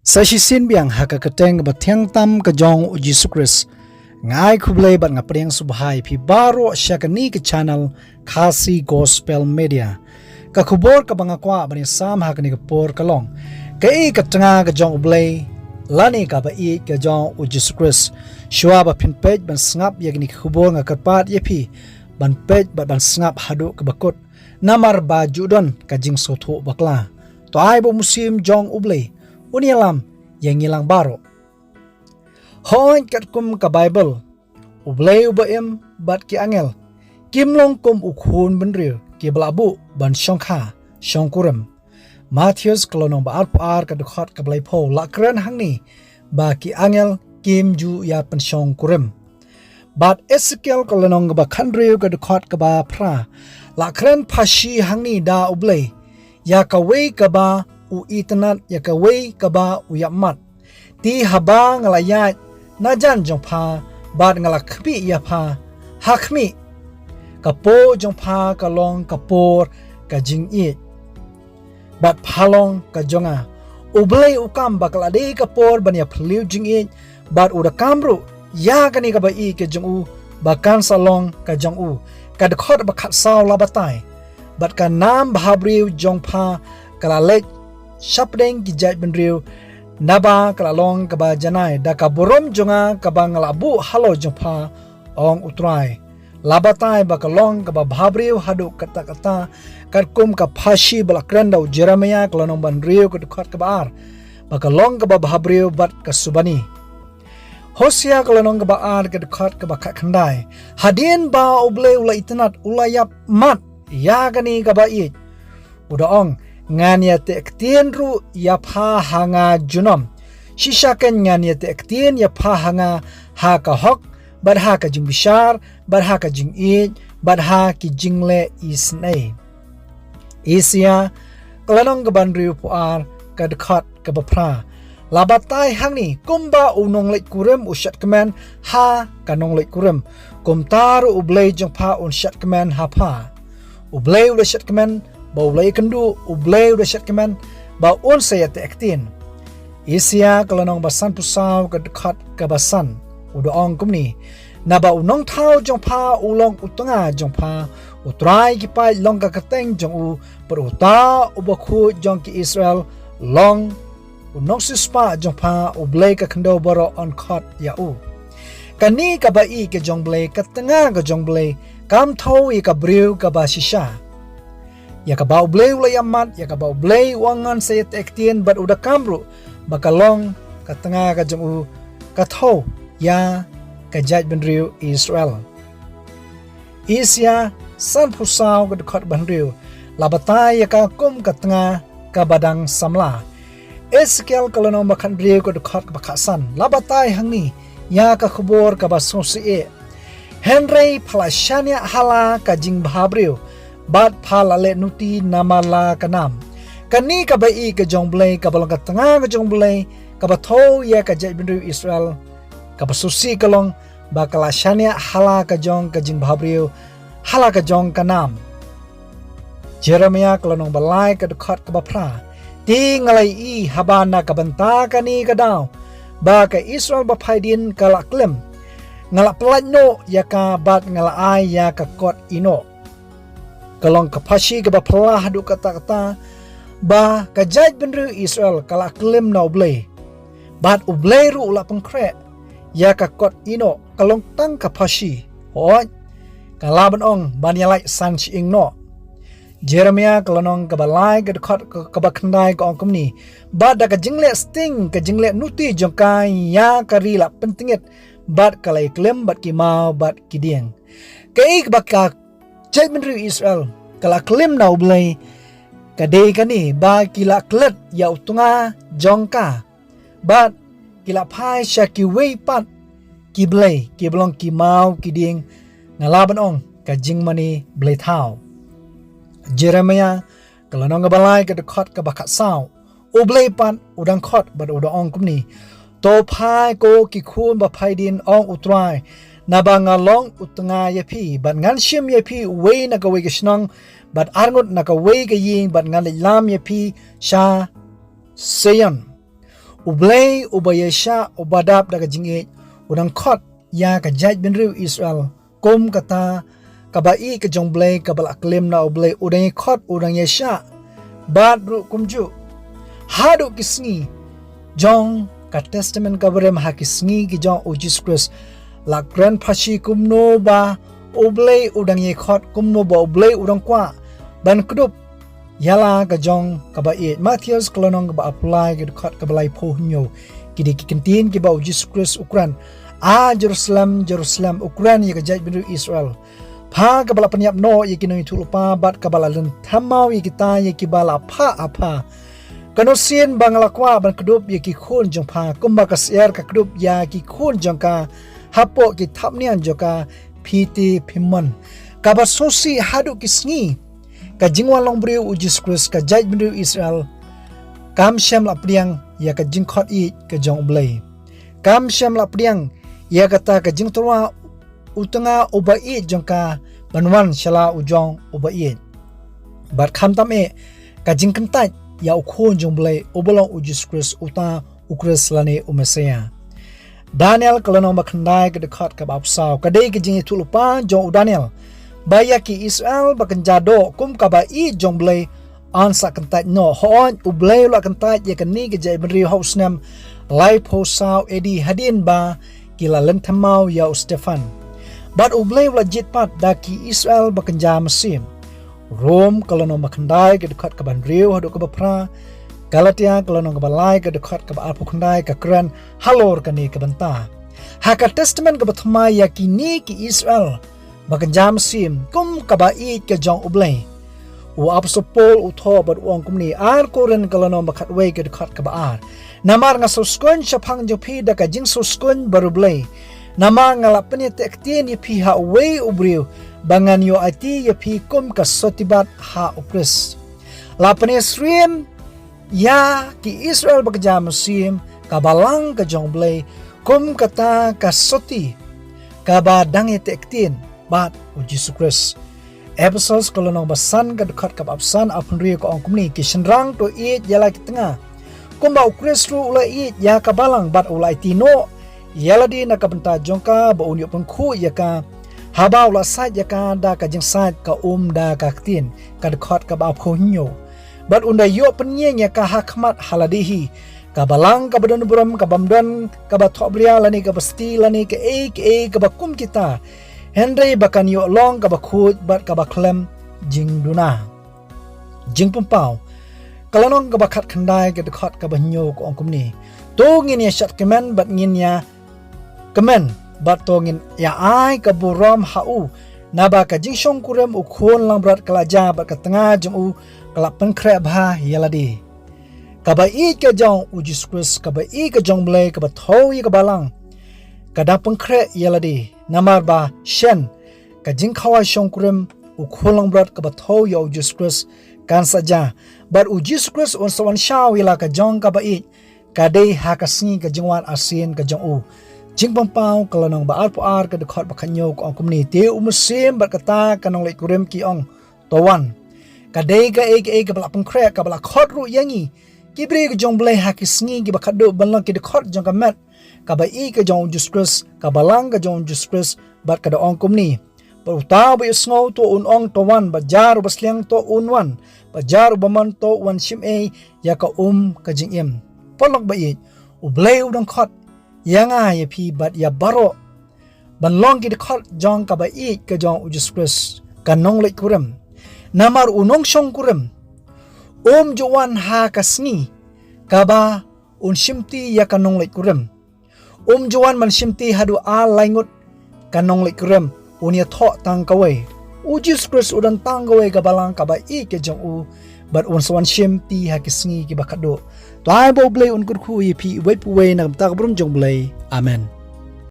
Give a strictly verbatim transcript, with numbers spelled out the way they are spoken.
Sa shisien biang ha ka kyrteng ba thiang tam ka jong u Jisu Khrist, nga ai khublei bad nga pdiang sngewbha ïa phi baroh sha kane ka channel Khasi Gospel Media. Ka khubor kaba nga kwah ban ïasam ha kane ka por ka long, kaei ka tnga ka jong U Blei lane kaba ïeit ka jong u Jisu Khrist? Shuwa ba phin peit ban sngap ïa kane ka khubor, nga kyrpad ïa phi ban peit bad ban sngap haduh kaba kut, namar ba ju don ka jingsngewthuh bakla. To ai ba u Mynsiem jong U Blei un ïalam ïa ngi lang baroh. Hooid, katkum ka Baibl, U Blei uba im bad ki angel kim long kum u khun bynriew kiba la buh ban shongkha shongkurim. Mathaios ka lynnong ba arphew ar ka dkhot kaba laiphew la kren hangne ba ki angel kim ju ïa pynshongkurim. Bad Esekiel ka lynnong kaba khathynriew ka dkhot kaba phra la kren phashi hangne da U Blei ïa kawei kaba u itynnad, ïa kawei kaba u ïapmat. Te haba nga la ïaid na jan jong pha bad nga la khmih ïa pha, ha khmih, ka por jong pha ka long ka por ka jingïeit, bad pha long ka jong nga. U Blei u kam ba ka la dei ka por ban ïa phylliew jingïeit, bad u da kam ruh ïa kane kaba ïeit ka jong u ba kan sa long ka jong u. Ka dkhot ba khatsaw la batai, bad ka nam bhabriew jong pha ka la leit shapdeng ki jaitbynriew, naba ka la long kaba janai da ka burom jong nga kaba nga la buh halor jong pha, ong U Trai. La batai ba ka long kaba bhabriew haduh katta katta, katkum ka phashi ba la kren da u Jeremaïah ka lynnong ba hynriew ka dkhot kaba ar, ba ka long kaba bhabriew bad ka subani. Hosea ka lynnong kaba ar ka dkhot kaba khatkhyndai. Hadien ba U Blei u la itynnad, u la ïapmat ïa kane kaba ïeit, u da ong, ngan ïateh ktien ruh ïa pha ha nga junom. Shisha kein ngan ïateh ktien ïa pha ha nga ha ka hok, bad ha ka jingbishar, bad ha ka jingïeit, bad ha ki jingleh isynei. Isaïah ka lynnong kaba hynriewphew ar ka dkhot kaba phra la batai hangne, kumba u nongleit kurim u shad kmen ha ka nongleit kurim, kumta ruh U Blei jong pha un shad kmen ha pha. U Blei u da shad kmen ba u la ïakynduh, U Blei u da shad kmen ba un sa ïateh ktien. Isaïah ka lynnong ba sanphew saw ka dkhot kaba san, u da ong kumne, naba u nongthaw jong pha u long u tnga jong pha, U Trai ki paid long ka kyrteng jong u, bad uta u bakhuid jong ki Israel long u nongsiewspah jong pha. U Blei ka khyndew baroh un khot ïa u. Kane kaba ïeit ka jong U Blei, ka tnga ka jong U Blei, kam thew ïa ka briew kaba shisha. Ïa kaba U Blei u la ïapmat, ïa kaba U Blei u ong ngan sa ïateh ktien, bad u da kam ruh ba ka long ka tnga ka jong u, ka thew ïa ka jaitbynriew Israel. Isaïah sanphew saw ka dkhot ba hynriew la batai ïa ka kum ka tnga kaba dang samla. Esekiel ka lynnong ba khathynriew ka dkhot kaba khatsan la batai hangne ïa ka khubor kaba sngewsih. Hynrei pha la shaniah ha la ka jingbhabriew, bad pha la leh nuti namar la ka nam. Kane kaba ïeit ka jong U Blei, kaba long ka tnga ka jong U Blei, kaba thew ïa ka jaitbynriew Israel, kaba sngewsih ka long ba ka la shaniah ha la ka jong ka jingbhabriew, ha la ka jong ka nam. Jeremaïah ka lynnong ba lai ka dkhot kaba phra. Te nga la ïohi haba na ka bynta kane ka daw ba ka Israel baphai dien ka la klim, nga la pyllait noh ïa ka bad nga la ai ïa ka kot ïehnoh. Ka long ka phashi kaba phylla haduh katta katta ba ka jaitbynriew Israel ka la klim na U Blei, bad U Blei ruh u la pynkhreh ïa ka kot ïehnoh. Ka long tang ka phashi, hooid, ka lah ban ong ban ïalait san shyieng noh. Jeremaïah ka lynnong kaba lai ka dkhot ka, kaba khyndai ka ong kumne, bad da ka jingleh sting, ka jingleh nuti jong ka ïa ka ri la pyntngit, bad ka la ïaklim bad ki maw bad ki dieng. Kaei kaba ka jaitbynriew Israel ka la klim na U Blei ka dei kane, ba ki la klet ïa u tnga jong ka, bad ki la phai sha kiwei pat ki blei kiba long ki maw ki dieng, nga lah ban ong ka jingmane blei thaw. Jeremaïah ka lynnong kaba lai ka dkhot kaba khatsaw. U Blei pat u dang khot bad u da ong kumne, to phai ko ki khun baphai dien, ong U Trai, naba nga long u tnga ïa phi, bad ngan shim ïa phi uwei na kawei ka shnong, bad arngut na kawei ka ïing, bad ngan leit lam ïa phi sha Sion. U Blei uba ïaishah, uba dap da ka jingïeit, u dang khot ïa ka jaitbynriew Israel kum kata ka baieit ka jong U Blei, kaba la klim na U Blei, u dang ïakhot, u dang ïaishah. Bad ruh kumjuh, haduh ki sngi jong ka Testament kaba Rim, ha ki sngi ki jong U Jisu Khrist, la kren phashi kumno ba U Blei u dang ïakhot, kumno ba U Blei u dang kwah ban kdup ïa la ka jong ka baieit. Mathaios ka lynnong kaba arphew lai, ka dkhot kaba laiphew hynñiew. Ki dei ki kyntien kiba U Jisu Khrist u kren: A Jerusalem, Jerusalem, u kren ïa ka jaitbynriew Israel, pha kaba la pynïap noh ïa ki nongïathuhlypa bad kaba la lynthem maw ïa kita ïa kiba la phah ha pha. Katno sien ba nga la kwah ban kdup ïa ki khun jong pha, kumba ka syiar ka kdup ïa ki khun jong ka hapoh ki thapniang jong ka, phi te phim mon. Kaba sngewsih, haduh ki sngi ka jingwan long briew U Jisu Khrist, ka jaitbynriew Israel kam shym la pdiang ïa ka jingkhot ïeit ka jong U Blei. Kam shym la pdiang ïa kata ka jingtyrwa u tnga u baieit jong ka ban wan sha la u jong u baieit. Bad khamtam eh ka jingkyntait ïa u Khun jong U Blei uba long U Jisu Khrist, uta U Khrist lane U Messaïah. Daniel ka lynnong ba khyndai, ka dkhot kaba arphew saw. Ka dei ka jingïathuhlypa jong u Daniel ba ïa ki Israel ba kynja doh kum ka baieit jong U Blei yn sa kyntait noh. Hooid, U Blei u la kyntait ïa kane ka jaitbynriew ha u snem laiphew saw A D, hadien ba ki la lynthem maw ïa u Stephan. Bad U Blei u la jied pat da ki Israel ba kynja mynsiem. Rom ka lynnong ba khyndai, ka dkhot kaba hynriew haduh kaba phra. Galatia ka lynnong kaba lai, ka dkhot kaba arphew khyndai, ka kren halor kane ka bynta. Ha ka Testament kaba Thymmai, ïa kine ki Israel ba kynja mynsiem kum ka baieit ka jong U Blei, u Apostol Paul u thoh bad u ong kumne, Ar Korinth ka lynnong ba khatwei, ka dkhot kaba ar: Namar nga sngewskon shaphang jong phi da ka jingsngewskon bariewblei, namar nga la pynïateh ktien ïa phi ha uwei u briew, ba ngan ïoh aiti ïa phi kum ka sotti bat ha U Khrist. La pynïasyriem ïa ki Israel ba kynja mynsiem ka balang ka jong U Blei kum kata ka sotti kaba dang ïateh ktien bad U Jisu Khrist. Ephesos ka lynnong ba san, ka dkhot kaba arphew san, arphew hynriew, ka ong kumne: Ki shynrang, to ïeit ïa la ki tnga, kumba U Khrist ruh u la ïeit ïa ka balang bad u la aiti noh ïa lade na ka bynta jong ka, ba un ïoh pynkhuid ïa ka, haba u la sait ïa ka da ka jingsait ka um da ka ktien. Ka dkhot kaba arphew hynñiew: Bad un da ïoh pynïeng ïa ka ha khmat ha lade hi. Ka balang kaba don burom, kabym don kaba thohbria lane kaba sti lane kaei kaei kaba kum kita, hynrei ba kan ïoh long kaba khuid bad kaba khlem jingduna. Jingpynpaw ka lynnong kaba khatkhyndai, ka dkhot kaba hynñiew, ka ong kumne: To ngin ïa shad kmen bad ngin ïa kmen, bad to ngin ïa ai ka burom ha u, naba ka jingshongkurim u khun langbrot ka la jia, bad ka tnga jong u ka la pynkhreh bha ïa lade. Ka baieit ka jong U Jisu Khrist, ka baieit ka jong U Blei kaba thew ïa ka balang, ka da pynkhreh ïa lade. Namar ba shen ka jingkhawai shongkurim u khun langbrot kaba thew ïa U Jisu Khrist kan sa jia, bad U Jisu Khrist un sa wan shaw ïa la ka jong ka baieit, ka dei ha ka sngi ka jingwan arsien ka jong u. Jingpynpaw ka lynnong ba arphew ar, ka dkhot ba khathynñiew, ka ong kumne: Te u mynsiem bad kata ka nongleit kurim ki ong, To wan. Ka dei kaei kaei kaba la pynkhreh, kaba la khot ruh ïa ngi, ki briew ka jong U Blei ha ki sngi kiba khatduh, ban long ki dkhot jong ka met ka baieit ka jong U Jisu Khrist, ka balang ka jong U Jisu Khrist, bad ka da ong kumne: Bad uta uba ïohsngew to un ong, To wan. Bad jar uba sliang to un wan. Bad jar uba mon to un shim ei ïa ka um ka jingim. Paralok baieit, U Blei u dang khot ïa nga ïa phi bad ïa baroh ban long ki dkhot jong ka baieit ka jong U Jisu Khrist, ka nongleit kurim. Namar u nongshongkurim um ju wan ha ka sngi kaba un shimti ïa ka nongleit kurim. Um ju wan ban shimti haduh ar lai ngut ka nongleit kurim, un ïathoh tang kawei. U Jisu Khrist u don tang kawei ka balang ka baieit ka jong u, bad un sa wan shimti ha ki sngi kiba khatduh. To ai ba U Blei un kyrkhu ïa phi uwei pa uwei na ka bynta ka burom jong U Blei. Amen.